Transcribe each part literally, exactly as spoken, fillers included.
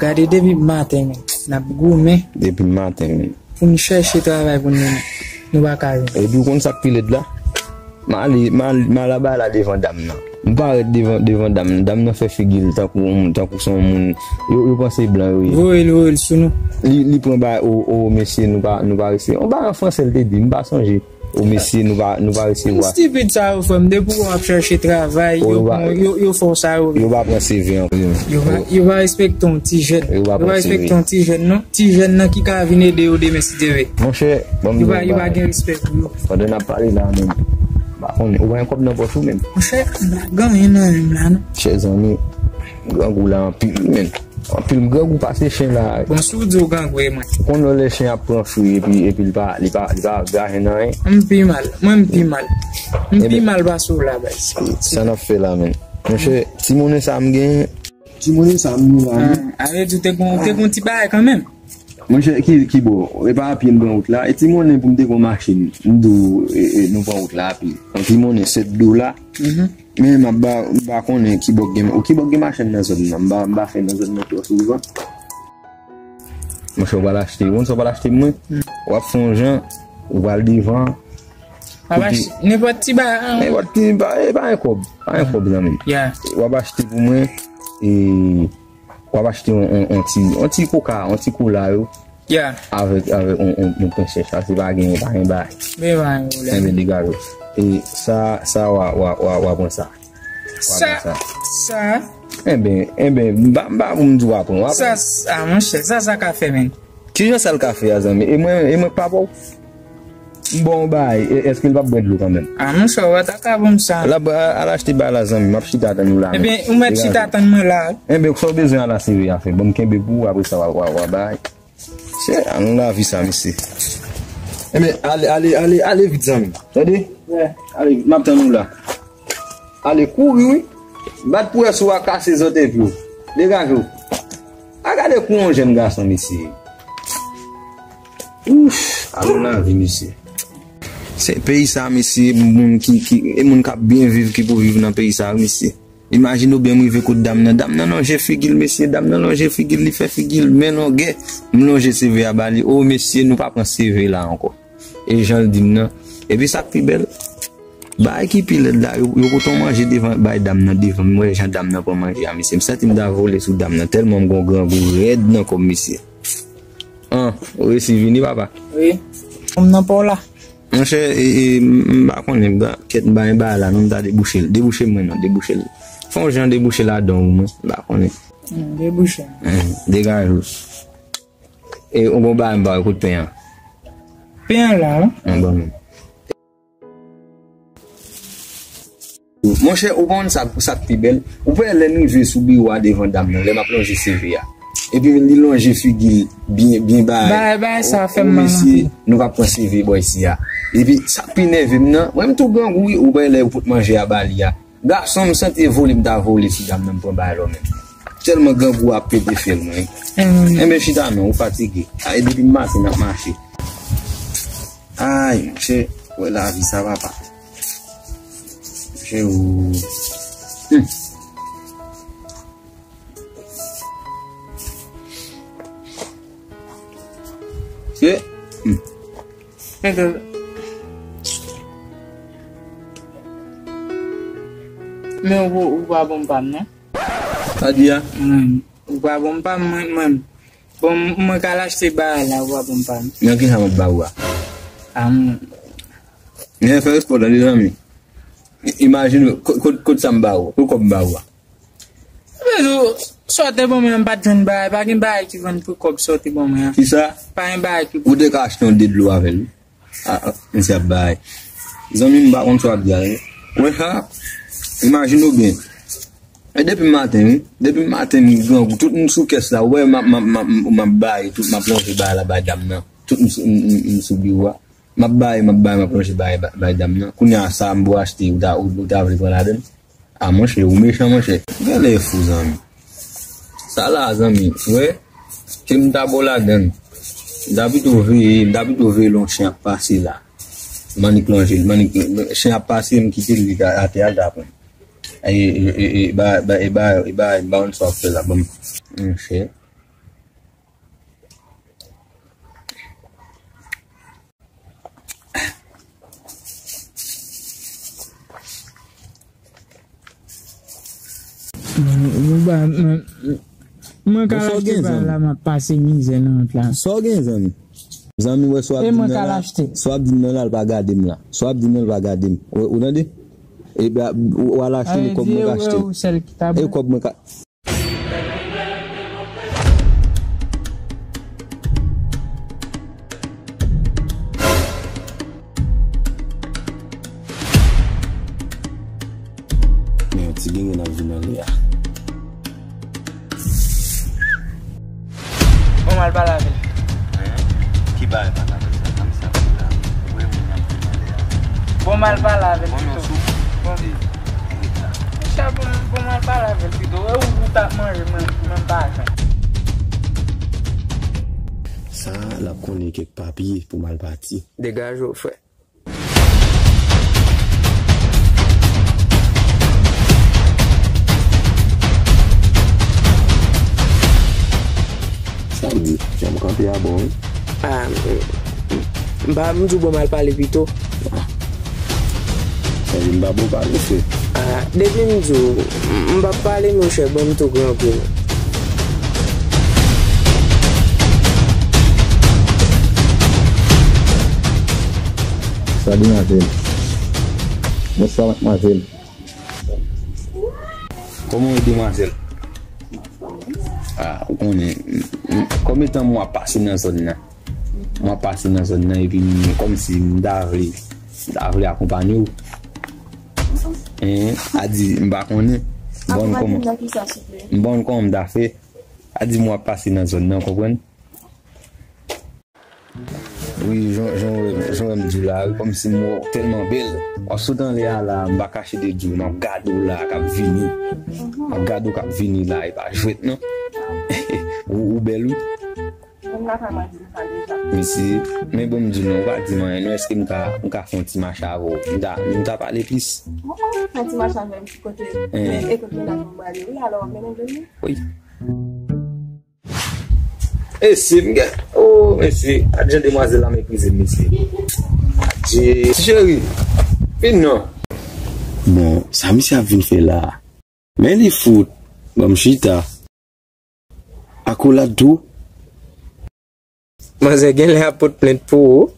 Gade depi maten, men, n ap goumen. Depi maten, men. Pou n chèche travay pou n mennen. Nou pa ka jwenn. Epi w konn sa k pi lèd la? M ale, m al, m al aba la devan dam nan. M parèt devan, devan dam nan. Dam nan fè figi l tankou yon moun, tankou se yon moun. Yo, yo panse blan yo ye. Voye l, voye l sou nou. Li, li pran ba, o, o, mesye, nou pa, nou pa resevwa. Yon bagay an fransè l te di, m pa sonje. O, mesye, nou pa, nou pa resevwa. Moun stipid sa yo, frè m, depi w ap chèche travay, yo, yo, yo fè w sa yo vle. Yo pa pran C V ankò. Yo pa, yo pa respekte yon ti jèn. Yo pa respekte yon ti jèn, non. Ti jèn nan ki ka vin ede yo demen si Dye vle. Monchè, ban m di w yon bagay. Yo pa gen respè pou yo. Pandan n ap pale la menm, m pa konnen, ou pa gen kòb nan pòch ou menm? Monchè, m pa gen anyen nan men m la, non. Chè zanmi, grangou la anpil, wi, menm. Anpil, m grangou pase chen la. Bon, si w di w grangou, e mwen. Ou konn lè chen ap pran fri epi, epi li pa, li pa, li pa vle ajen nan anyen? M pi mal. Mwen, m pi mal. M pi mal pase w la, baz. Sa n ap fè la, menm? Monchè, ti monnen sa m genyen. Ti monnen sa m gen la, menm. Ah, ale di w te gon, te gon ti bagay kanmenm. Monchè, ki, ki bò? E pa apye n pran wout la. E ti monnen pou m te gon machin. M di w, e, e, nou pran wout la apye. Yon ti monnen sèt dola. Men m ap ba, m pa konnen ki bò k gen, ki bò k gen machann nan zòn nan. M pa, m pa fè nan zòn nan twò souvan. Monchè, w pral achte, ou konn sa w pral achte pou mwen? W ap fè yon jan, ou pral devan. W ap achte nenpòt ti bagay. Nenpòt ti bagay, e pa gen kòb, pa gen kòb, zanmi m. W ap achte pou mwen, e W ap achte yon, yon, yon ti, yon ti koka, yon ti kola yo. Avèk, avèk yon, yon, yon pen chèch. Sa se pa gen, pa gen bagay. Men pa gen pwoblèm. Enben, degaje w. E sa, sa w a, w a, w a, w a pran sa. W a pran sa. Sa, sa. Enben, enben, m pa, m pa pou m di w a pran. W a pran. Sa, sa, monchè, sa, sa ka fè, menm. Kijan sa l ka fè a, zanmi? E mwen, e mwen k papa w? M ba w yon bagay, e, èske l p ap bwè dlo kanmenm? Ah, monchè, ou pa ta ka ban m sa. L ap, al achte bagay la, zanmi, m ap chita tann ou la menm. Ebyen, ou mèt chita tann mwen la. Enben, sa w bezwen a la, sere a fè. Ban m kenbe pou ou, apre sa, w a, w a, w a bay. Se, a nou lavi sa, mesye. Enben, ale, ale, ale, ale vit, zanmi. Tande? Ale, m ap tann ou la. Ale kouri, wi. Bat pou wè si w a kase zòt epi w. Degaje w. A gade kou yon jèn gason, mesye. Ouf, alon lavi, mesye. Se peyi sa, mesye, moun ki, ki, e moun k ap byen viv ki pou viv nan peyi sa, mesye. Imajine w byen m rive kot dam nan. Dam nan lonje figi l, mesye. Dam nan lonje figi l, li fè figi l men longè. M lonje seve a ba li. O, mesye, nou pa pran seve la ankò. E jan l di m nan. Epi sa k pi bèl, bagay ki pi lèd la, yo, yo pote yon manje devan, bay dam nan devan m, m wè jan dam nan pran manje a, mesye. M santi m ta vole sou dam nan, tèlman m gon grangou rèd nan kò m, mesye. An, ou resi vini, papa? Wi. M nan pa w la. Monchè, e, e, m, m pa konnen, m pa, kèt m pa gen bagay la, non, m ta debouche l. Debouche mwen, non, debouche l. Fè yon jan debouche ladan w, mwen, m pa konnen. Hmm, debouche. Hmm, degaje w. E, ou gon bagay m pa wè, kote pen an? Pen an la, wi. An, bon, men. Monchè, ou konn sa, sa k pi bèl? Ou pa wè lè n rive sou biwo a devan dam nan, lè m ap lonje seve a. Epi li lonje figi l byen, byen bay. Bay, bay, sa fè m mal anpil. Mesye, nou pa pran seve bò isi a. Epi sa k pi nève m nan, mwen m tou grangou wi, ou pa wè lè yo pot manje a ba li a. Gason, m santi e vole m ta vole sou dam nan m pran bagay lò menm. Tèlman grangou a pete fyèl mwen. Enben chita non, ou fatige. A, e depi maten n ap mache. Ay, monchè, wè lavi sa papa. Monchè, ou. Hmm. Monchè, hmm. Men ou, ou pa bon pa m non. Sa di a? Mwen, ou pa bon pa m, mwen, mwen. Bon, mwen ka al achte bagay la, ou pa bon pa m. Nan ki sa mwen ba ou a? A, mwen. Men fè respè w tande zanmi. Imajine, kot, kot, kot sa m ba ou? Kot kòb m ba ou a? Sa vle di, sa w te ban mwen an, m pa t jwenn bagay, pa gen bagay ki vann pou kòb sa w te ban mwen an. Kisa? Pa gen bagay ki. Ou te ka achte yon de dlo avè l wi. A, a, misye ap bay. Zanmi m pa konn sa w ap di a, wi. Wè sa, imajine w byen. E depi maten, wi. Depi maten, m grangou. Tout moun sou kès la. Ou wè, m ap, m ap, m ap, m ap bay, tout, m ap lonje bay la bay dam nan. Tout moun sou, m, m, m sou biwo a. M ap bay, m ap bay, m ap lonje bay, bay, bay dam nan. Kounye a, sa m pou achte, ou ta, ou, ou ta vle pran ladann? A, monchè, ou mechan, monchè. Genlè fou, zanmi. Sa la, zanmi, wè, ke m ta ba w ladann. M ta pito veye, m ta pito veye lè yon chen ap pase la. M annik lonje l, m annik, chen ap pase, m kite l, li ta, atè a, l ta pran. E, e, e, e, ba, ba, e, ba, e, ba, e, ba, yon sa w ap fè la, ban m. Monchè. Mwen ka lachte pa la, m ap pase mizè nan rant la. Sa w gen, zanmi? Zanmi, wè, sa w ap di m nan la, sa w ap di m nan la, l pa gade m la. Sa w ap di m nan, l pa gade m. Ou, ou tande? Epi, w al achte, e kòb mwen ka achte. E kòb mwen ka. Men yon ti genyen ap vin anlè a. Bon, m al pale avè l. Hein? Ki bagay pale avè l sa? Sa m sa pou la. Ou wè moun ap vin anlè a. Bon, m al pale avè l pito. Bon, non, sou. Bon. Monchè, bon, bon, m al pale avè l pito. E ou, ou t ap manje, mwen, mwen m pa jan. Sa, l ap konnen kèk papye pou m al pati. Degaje w, frè. Sa m di, jan m kanpe a bon, wi. Ah, m, m, m pa, m di w bon m al pale pito. Sa vin pa bon pale, frè. Ah, depi m di w, m, m p ap pale, monchè, ban m tou grangou. Sa, demwazèl? Bonswa, madmwazèl. Kòman w ye, demwazèl? Ah, ou konnen, m, m, kòm etan mwen ap pase nan zòn nan. Mwen ap pase nan zòn nan epi m, kòmsi m ta vle, m ta vle akonpanye w. Hein, a di, m pa konnen. M pa konn kòman. M pa konn kòman m ta fè. A di, mwen ap pase nan zòn nan, w konprann? Wi, jan, jan, jan w wè m di w la, wi, kòmsi m wè w tèlman bèl. W ap sot anlè a la, m pa kache de di w, m ap gade w la, k ap vini. M ap gade w k ap vini la, e pa jwèt non. Ou, ou bèl, wi. Mwen lakay mwen di m sa deja. Mesye, men bon m di w non, ou pa di m anyen non, èske m ka, m ka fè yon ti mache avè w? M ta, m ta pale plis. Mwen fè yon ti mache avè m, ki kote, e kote mennaj mwen prale, wi, alò, mennen m vini. Wi. Mesye, m gen, oh, mesye, gad jan demwazèl la meprize m, mesye. Adje. Ti cheri, vin non. Bon, sa misye ap vin fè la a? Men li fout. Ban m chita. Akolad tou. Manzè genlè ap pot plent pou ou.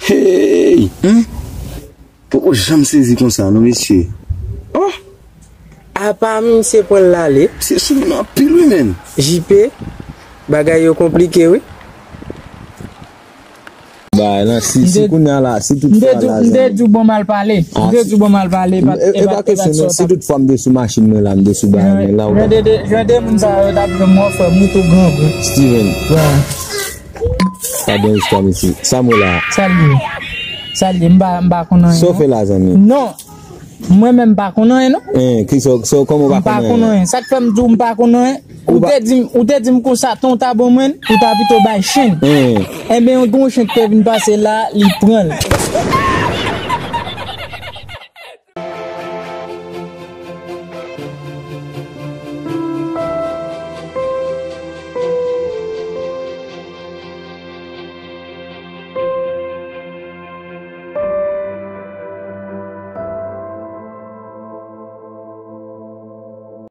Hey! Hmm? Poko janm sezi konsa non, mesye. Oh! Apa misye pran l ale? Misye sou nou anpil wi, menn. J P, bagay yo konplike wi. Bay, nan, si, si kounye a la, si tout fwa la, m te di w bon mal pale. M te di w bon mal pale, e pa, e pa, e pa kesyon non, si tout fwa m te sou machin mwen la, m te sou bagay mwen la, ou jan de, jan de moun sa yo t ap jwenn mwen, frè m, ou tou grangou. Steven. Wi. Sa gen istwa, mesye. Sa m wè la a? Sa l ye? Sa l ye? M pa, m pa konn anyen non. Sa w fè la, zanmi? Non. Mwen menm m pa konn anyen non. Hein, kisa, kisa, kòman w pa konn anyen? M pa konn anyen. Sa k fè m di w m pa konn anyen? Ou te di m, ou te di m konsa, tan w ta ban mwen, ou ta pito bay chen. Hein. Enben, yon gwo chen ki te vin pase la, li pran l.